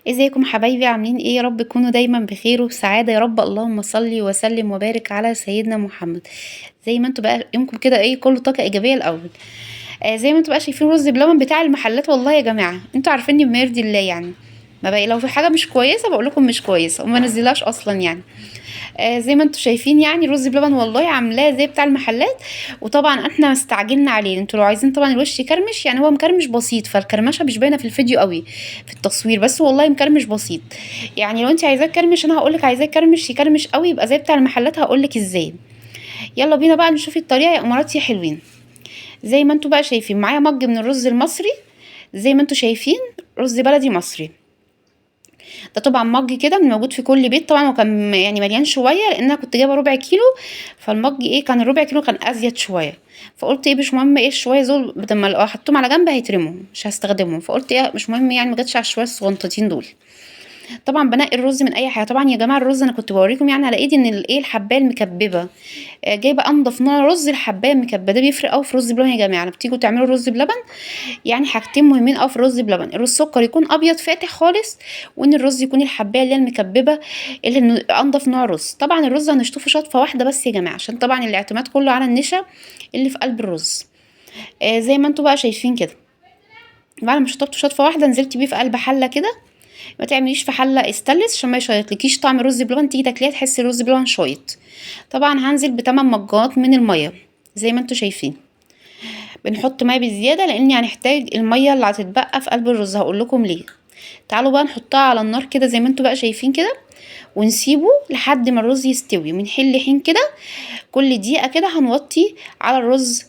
ازيكم حبايبي؟ عاملين ايه؟ يا رب تكونوا دايما بخير وبسعاده يا رب. اللهم صل وسلم وبارك على سيدنا محمد. زي ما انتوا بقى يومكم كده ايه، كله طاقة ايجابية الاول. زي ما انتوا بقى شايفين رز بلبن بتاع المحلات. والله يا جماعة انتوا عارفيني بما يرضي الله، يعني ما بقى لو في حاجة مش كويسة بقول لكم مش كويسة وما نزلهاش اصلا يعني. زي ما انتوا شايفين يعني رز بلبن والله عاملاه زي بتاع المحلات، وطبعا احنا استعجلنا عليه. انتوا لو عايزين طبعا الوش يكرمش، يعني هو مكرمش بسيط، فالكرمشه مش باينة في الفيديو قوي في التصوير، بس والله مكرمش بسيط. يعني لو انت عايزاه يكرمش، انا هقولك عايزاه يكرمش، يكرمش قوي يبقى زي بتاع المحلات، هقولك ازاي. يلا بينا بقى نشوف الطريقة يا امارات يا حلوين. زي ما انتوا بقى شايفين معايا مج من الرز المصري، زي ما انتوا شايفين رز بلدي مصري. ده طبعا مج كده موجود في كل بيت طبعا، وكان يعني مليان شوية لان انا كنت جايبه ربع كيلو، فالمج ايه كان الربع كيلو كان ازيد شوية، فقلت ايه مش مهم ايه الشويه دول، بدل ما لو حطيتهم على جنب هيترموا مش هستخدمهم، فقلت ايه مش مهم يعني، ما جاتش على الشويه الصغنطتين دول. طبعا بنقي الرز من اي حاجة. طبعا يا جماعة الرز انا كنت بوريكم يعني على ايدي ان الايه الحبايه المكببه، جايبه انضف نوع رز الحبايه المكببه، ده بيفرق قوي في رز بلبن يا جماعة. لما بتيجوا تعملوا رز بلبن يعني حاجتين مهمين قوي في الرز بلبن، الرز السكر يكون ابيض فاتح خالص، وان الرز يكون الحبايه اللي هي المكببه اللي انضف نوع رز. طبعا الرز هنشطفه شطفه واحدة بس يا جماعة، عشان طبعا الاعتماد كله على النشا اللي في قلب الرز. زي ما انتوا بقى شايفين كده، بعد ما شطفته شطفه واحدة نزلت بيه في قلب حله كده. ما تعمليش في حله استانلس عشان ما يشيطلكيش طعم الرز بلبن، تيجي تاكليها تحسي الرز بلبن شايط. طبعا هنزل بتمن مجات من المية زي ما انتوا شايفين. بنحط مية بزيادة لان هنحتاج المية اللي هتتبقى في قلب الرز، هقول لكم ليه. تعالوا بقى نحطها على النار كده زي ما انتوا بقى شايفين كده، ونسيبه لحد ما الرز يستوي. من حين لحين كده كل دقيقة كده هنوطي على الرز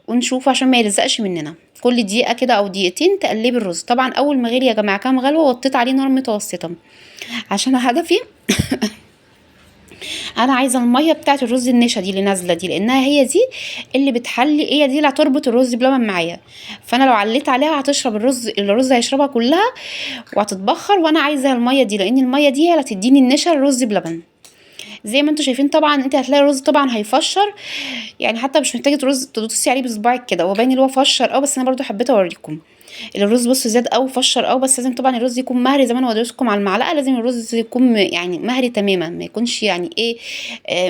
ونشوفه عشان ما يلزقش مننا. كل دقيقة كده او دقيقتين تقلبي الرز. طبعا اول ما غلي يا جماعة كام غلوه وطيت عليه نار متوسطه، عشان هدفي انا عايزه المية بتاعه الرز النشا دي اللي نازله دي، لانها هي دي اللي بتحلي، هي دي اللي هتربط الرز بلبن معايا. فانا لو عليت عليها هتشرب الرز، الرز هيشربها كلها وهتتبخر، وانا عايزه المية دي لان المية دي هي اللي هتديني النشا الرز بلبن. زي ما انتوا شايفين طبعا انت هتلاقي الرز طبعا هيفشر، يعني حتى مش محتاجه رز تدوسي عليه بصباعك كده، هو باين اللي هو فشر بس انا برضو حبيت اوريكم الرز. بصوا زاد قوي فشر قوي، بس لازم طبعا الرز يكون مهري زي ما انا وريتكم على المعلقة، لازم الرز يكون يعني مهري تماما، ما يكونش يعني ايه،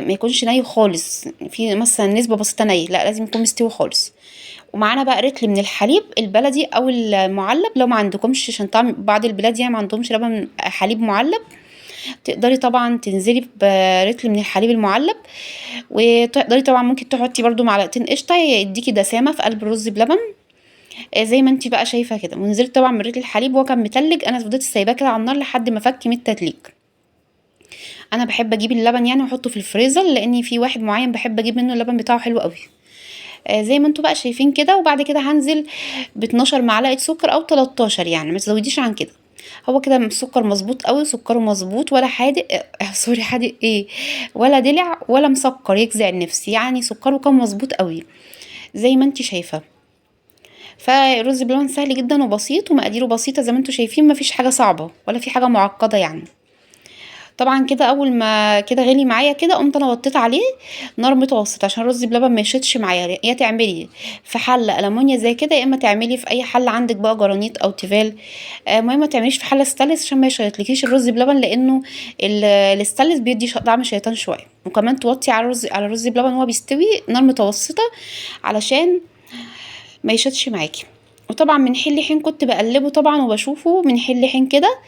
ما يكونش ني خالص، في مثلا نسبه بسيطة ني، لا لازم يكون مستوي خالص. ومعانا بقى رتل من الحليب البلدي او المعلب لو ما عندكمش، عشان طبعا بعض البلاد يعني ما عندهمش لبن حليب معلب، تقدري طبعا تنزلي برتل من الحليب المعلب. وتقدري طبعا ممكن تحطي برضو معلقتين قشطه يديكي دسامه في قلب الرز بلبن، زي ما انتي بقى شايفه كده. ونزلت طبعا من رتل الحليب وهو كان متلج، انا فضلت سايباه كده على النار لحد ما فك من التتليج. انا بحب اجيب اللبن يعني واحطه في الفريزر، لان في واحد معين بحب اجيب منه اللبن بتاعه حلو قوي. زي ما انتوا بقى شايفين كده. وبعد كده هنزل ب 12 معلقه سكر او 13، يعني ما تزوديش عن كده. هو كده السكر مظبوط قوي، سكره مظبوط، ولا حادق، سوري حادق ايه، ولا دلع ولا مسكر يجزع النفس، يعني سكره كان مظبوط قوي زي ما انت شايفه. فالرز بلبن سهل جدا وبسيط ومقاديره بسيطة زي ما انتوا شايفين، مفيش حاجة صعبة ولا في حاجة معقدة يعني. طبعا كده اول ما كده غلي معايا كده قمت انا وطيت عليه نار متوسطه عشان الرز بلبن ما يشدش معايا. يا تعملي في حله المونيا زي كده، يا اما تعملي في اي حله عندك بقى جرانيت او تيفال، المهم ما تعمليش في حله ستانلس عشان ما يشيطلكيش الرز بلبن، لانه الستانلس بيدي طعم شيطان شوية. وكمان توطي على الرز بلبن وهو بيستوي نار متوسطه علشان ما يشدش معاكي. وطبعا من حين لحين كنت بقلبه طبعا وبشوفه من حين لحين كده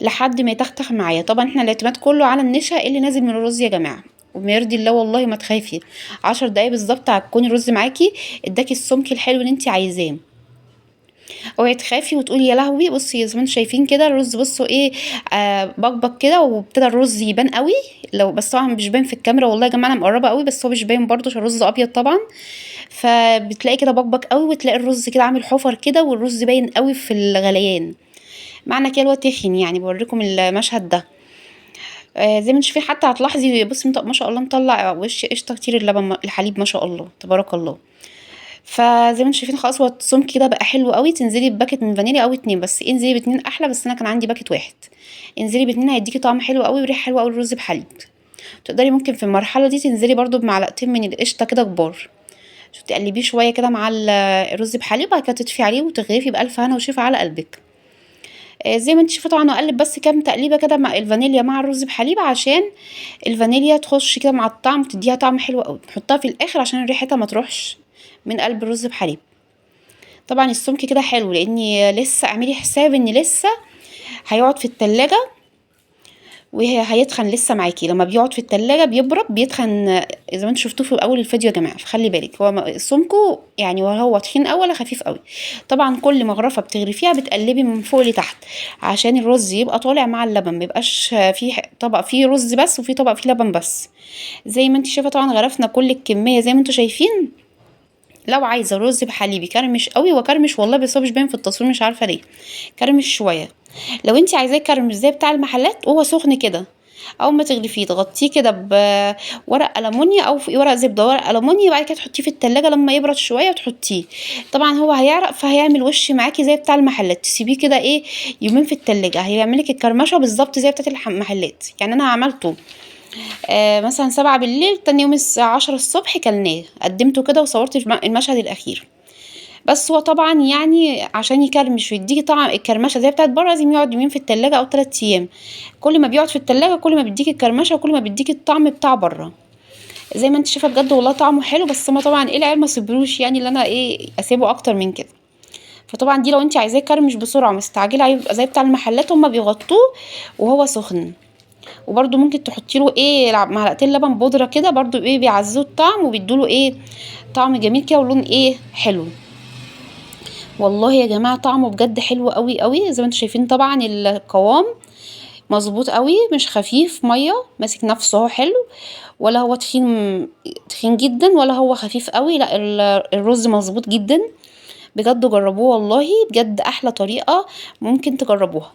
لحد ما يتختخ معايا. طبعا احنا الاعتماد كله على النشا اللي نازل من الرز يا جماعة، وما يرضي الله والله ما تخافي، 10 دقايق بالظبط هتكون الرز معاكي اداكي السمك الحلو اللي انت عايزاه. اوعي تخافي وتقولي يا لهوي. بصي زي ما انتم شايفين كده الرز بصوا ايه، بقبق كده وابتدى الرز يبان قوي، لو بس طبعا مش باين في الكاميرا والله يا جماعة انا مقربة قوي، بس هو مش باين برده عشان الرز ابيض طبعا. فبتلاقي كده بقبق قوي، وتلاقي الرز كده عامل حفر كده، والرز باين قوي في الغليان، معنى كده هو تخن يعني. بوريكم المشهد ده. زي ما انتم شايفين حتى هتلاحظي بصي ما شاء الله مطلع وش قشطه كتير اللبن الحليب ما شاء الله تبارك الله. فزي ما انتم شايفين خلاص هو السمك كده بقى حلو قوي. تنزلي بباكت من فانيليا او 2، بس انزلي باتنين احلى، بس انا كان عندي باكت واحد. انزلي باتنين هيديكي طعم حلو قوي وريحه حلوة قوي الرز بحليب. تقدري ممكن في المرحلة دي تنزلي برده بمعلقتين من القشطه كده كبار، تقلبيه شوية كده مع الرز بحليب، وبعد كده تطفي عليه وتغرفي بالف هنا وشفا على قلبك. زي ما انت شايفه طبعا اقلب بس كام تقليبه كده مع الفانيليا مع الرز بحليب، عشان الفانيليا تخش كده مع الطعم وتديها طعم حلو قوي. نحطها في الاخر عشان ريحتها ما تروحش من قلب الرز بحليب. طبعا السمك كده حلو، لان لسه اعملي حساب ان لسه هيقعد في التلاجة وهيتخن لسه معاكي. لما بيقعد في التلاجة بيبرد بيتخن زي ما انتوا شفتوه في اول الفيديو يا جماعة، فخلي بالك هو سمكة يعني وهو تخين قوي ولا خفيف قوي. طبعا كل مغرفه بتغرفيها بتقلبي من فوق لتحت عشان الرز يبقى طالع مع اللبن، ما يبقاش في طبق فيه رز بس وفي طبق فيه لبن بس. زي ما انت شايفه طبعا غرفنا كل الكمية زي ما انتوا شايفين. لو عايزه رز بحليب يكرمش قوي، وكرمش والله بس هو مش باين في التصوير مش عارفه ليه، كرمش شوية. لو انت عايزاه يكرمش زي بتاع المحلات وهو سخن كده، اول ما تغلفيه تغطيه كده بورق المونيا او في ورق زبدة ورق المونيا، وبعد كده تحطيه في التلاجة لما يبرد شوية وتحطيه. طبعا هو هيعرق فهيعمل وش معاكي زي بتاع المحلات. تسيبيه كده ايه يومين في التلاجة هيعملك الكرمشه بالظبط زي بتاعه المحلات. يعني انا عملته مثلا 7 بالليل، تاني يوم الساعة 10 الصبح كلناه، قدمته كده وصورت المشهد الاخير. بس هو طبعا يعني عشان يكرمش ويديكي طعم الكرمشه زي بتاعت بره لازم يقعد يومين في التلاجة او 3 ايام. كل ما بيقعد في التلاجة كل ما بيديكي الكرمشه وكل ما بيديكي الطعم بتاع بره. زي ما انت شايفه بجد والله طعمه حلو، بس ما طبعا ايه العيال ما صبروش يعني اللي انا ايه اسيبه اكتر من كده. فطبعا دي لو انت عايزاه يكرمش بسرعة ومستعجله هيبقى زي بتاع المحلات، هما بيغطوه وهو سخن. وبرده ممكن تحطي له ايه معلقتين لبن بودره كده، برده ايه بيعززوا الطعم وبيدوا له ايه طعم جميل كده ولون ايه حلو. والله يا جماعة طعمه بجد حلو قوي قوي. زي ما انتم شايفين طبعا القوام مظبوط قوي، مش خفيف مية، ماسك نفسه اهو حلو، ولا هو تخين تخين جدا ولا هو خفيف قوي، لا الرز مظبوط جدا. بجد جربوه والله، بجد احلى طريقه ممكن تجربوها.